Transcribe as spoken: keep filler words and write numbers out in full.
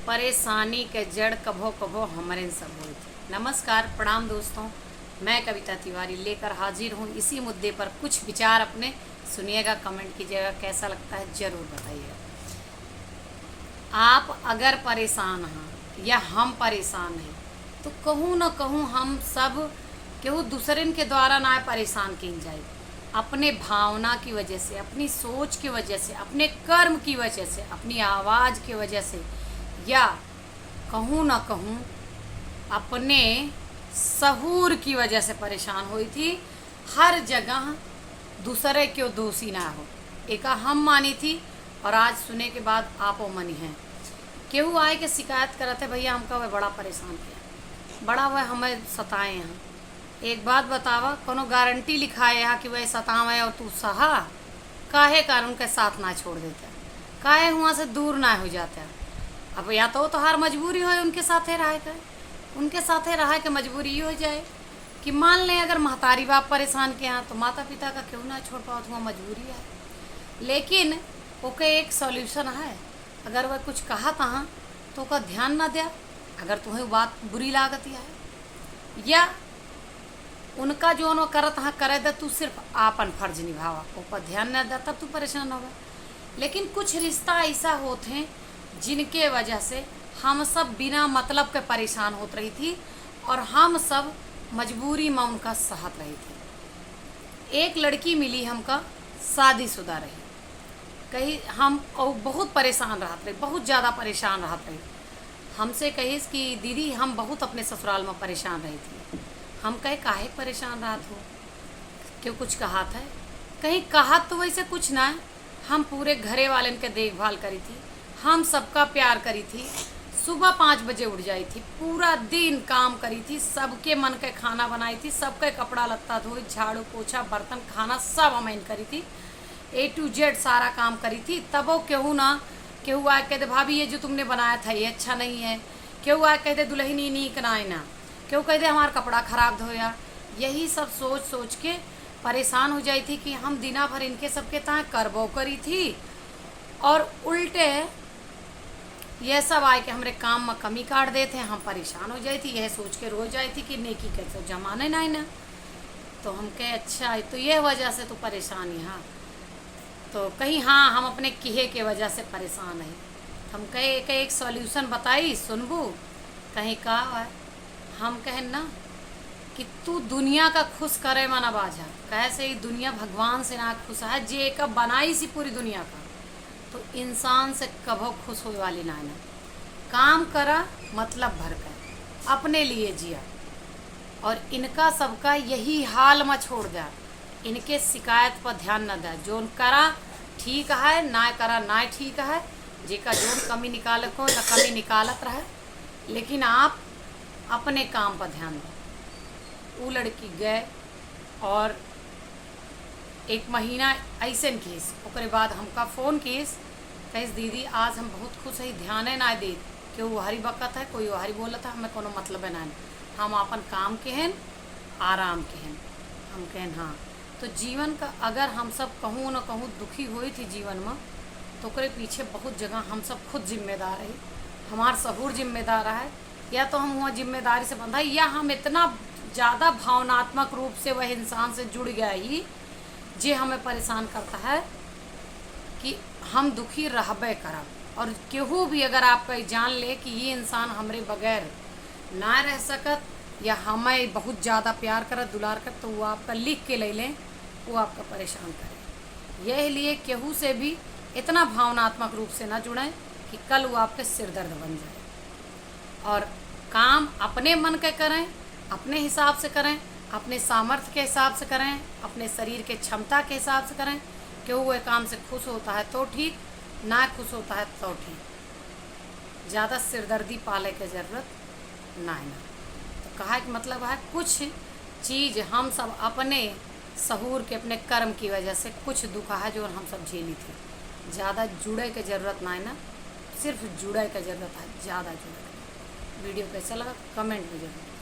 परेशानी के जड़ कभो कभो हमरे सब होत है। नमस्कार, प्रणाम दोस्तों, मैं कविता तिवारी लेकर हाजिर हूँ इसी मुद्दे पर कुछ विचार अपने। सुनिएगा, comment कीजिएगा, कैसा लगता है जरूर बताइएगा। आप अगर परेशान हैं या हम परेशान हैं, तो कहूँ न कहूँ हम सब केहू दूसरन के द्वारा ना परेशान कीन जाए। अपने भावना की वजह से, अपनी सोच की वजह से, अपने कर्म की वजह से, अपनी आवाज़ की वजह से, या कहूँ ना कहूँ अपने सहूर की वजह से परेशान होई थी। हर जगह दूसरे क्यों दोषी ना हो, एका हम मानी थी और आज सुने के बाद आपो मनी हैं। केहू आए के शिकायत करत है, "भैया, हमका वह बड़ा परेशान किया, बड़ा वह हमें सताए हैं।" एक बात बतावा, कोनो गारंटी लिखाए है कि वह सतावे और तू सहा? काहे कारण उनके साथ ना छोड़ देता? काहे हुआं से दूर ना हो जाता? अब या तो तोहार मजबूरी होए उनके साथे रहे के, उनके साथे रहे के मजबूरी ई हो जाए कि मान ले अगर महतारी बाप परेशान के हैं तो माता पिता का क्यों ना छोड़ पावत हुआ, मजबूरी है। लेकिन ओके एक solution है, अगर वह कुछ कहत हैं तो ओका ध्यान ना द्या, अगर तुम्हें बात बुरी लागत है या उनका जौन वो करत हैं करे दे, तू सिर्फ आपन फर्ज निभावा, ओपर ध्यान न दे, तब तू परेशान होबा। लेकिन कुछ रिश्ता ऐसा होत हैं जिनके वजह से हम सब बिना मतलब के परेशान होत रही थी और हम सब मजबूरी में उनका सहत रही थी। एक लड़की मिली हमका, शादीशुदा रही, कही हम और बहुत परेशान रहत रही, बहुत ज़्यादा परेशान रहत रही। हमसे कहिस कि दीदी, हम बहुत अपने ससुराल में परेशान रही थी। हम कहे, "काहे परेशान रहत हो? क्यों कुछ कहत है?" कहीं कहत तो वैसे कुछ ना है, हम पूरे घरे वालन के देखभाल करी थी, हम सबका प्यार करी थी। सुबह पाँच बजे उठ जाई थी, पूरा दिन काम करी थी, सबके मन के खाना बनाई थी, सबके कपड़ा लत्ता धोई, झाड़ू पोछा, बर्तन, खाना सब हमइन करी थी। A to Z सारा काम करी थी, तबो केहू ना, केहू आके कह दे, "भाभी, ये जो तुमने बनाया था, ये अच्छा नहीं है।" केहू आके कह दे, "दुल्हन, ई नीक ना है ना।" केहू कह दे, "हमार कपड़ा खराब धोया।" यही सब सोच सोच के परेशान हो जाई थी कि हम दिना भर इनके सबके तां करबो करी थी और उल्टे यह सब आए के हमरे काम में कमी काट देत हैं। हम परेशान हो जाई थी, यह सोच के रो जाई थी कि नेकी के तो जमाने ना है ना। तो हम कहे, "अच्छा, तो यह वजह से तू परेशान है?" हाँ, तो कहीं, "हाँ, हम अपने किहे के वजह से परेशान है।" हम कहे, "एक, एक solution बताई, सुनबू?" कहीं, "का है?" हम कहे ना कि तू दुनिया का खुश करे मना बाझा, कहे से ई दुनिया भगवान से ना खुश है, जे एका बनाई सी पूरी दुनिया का, तो इंसान से कभो खुश होए वाली ना है ना। काम करा, मतलब भर कर, अपने लिए जिया। और इनका सबका यही हाल में छोड़ द्या, इनके शिकायत पर ध्यान न द्या। जौन करा ठीक है, ना करा ना ठीक है, जेका जौन कमी निकाले को ना कमी निकालत रहे, लेकिन आप अपने काम पर ध्यान दो। ऊ लड़की गए और एक महीना ऐसन किहिस, ओकरे बाद हमका फोन किहिस, कहिस, "दीदी, आज हम बहुत खुश हई, ध्याने ना देत, केहू ओहरी बकत है, कोई ओहरी बोलत है, हमें कोनो मतलबे ना है, हम आपन काम के हन, आराम के हन।" हम कहन, "हाँ।" तो जीवन का अगर हम सब कहूँ न कहूँ दुखी होई थी जीवन में, तो ओकरे पीछे बहुत जगह हम सब खुद जिम्मेदार है, हमार सहूर जिम्मेदार है, या तो हम हुआं जिम्मेदारी से बंधा है, या हम इतना ज़्यादा भावनात्मक रूप से वह इंसान से जुड़ गया ही, जे हमें परेशान करता है कि हम दुखी रहबे करब। और केहू भी अगर आपका ई जान ले कि ये इंसान हमरे बगैर ना रह सकत या हमें बहुत ज़्यादा प्यार करत, दुलार करत, तो वो आपका लिख के ले लें, वो आपका परेशान करे। यह लिए केहू से भी इतना भावनात्मक रूप से ना जुड़ें कि कल वो आपके सिरदर्द बन जाए। और काम अपने मन के करें, अपने हिसाब से करें, अपने सामर्थ्य के हिसाब से करें, अपने शरीर के क्षमता के हिसाब से करें। केहू वह काम से खुश होता है तो ठीक, ना खुश होता है तो ठीक। ज़्यादा सिरदर्दी पाले के जरूरत ना है ना। तो कहा के मतलब है, कुछ चीज़ हम सब अपने सहूर के, अपने कर्म की वजह से कुछ दुख है जो हम सब झेली थी। ज़्यादा जुड़े के जरूरत ना है ना, सिर्फ जुड़े के जरूरत है, ज़्यादा जुड़े के। वीडियो कैसा लगा, comment में जरूर।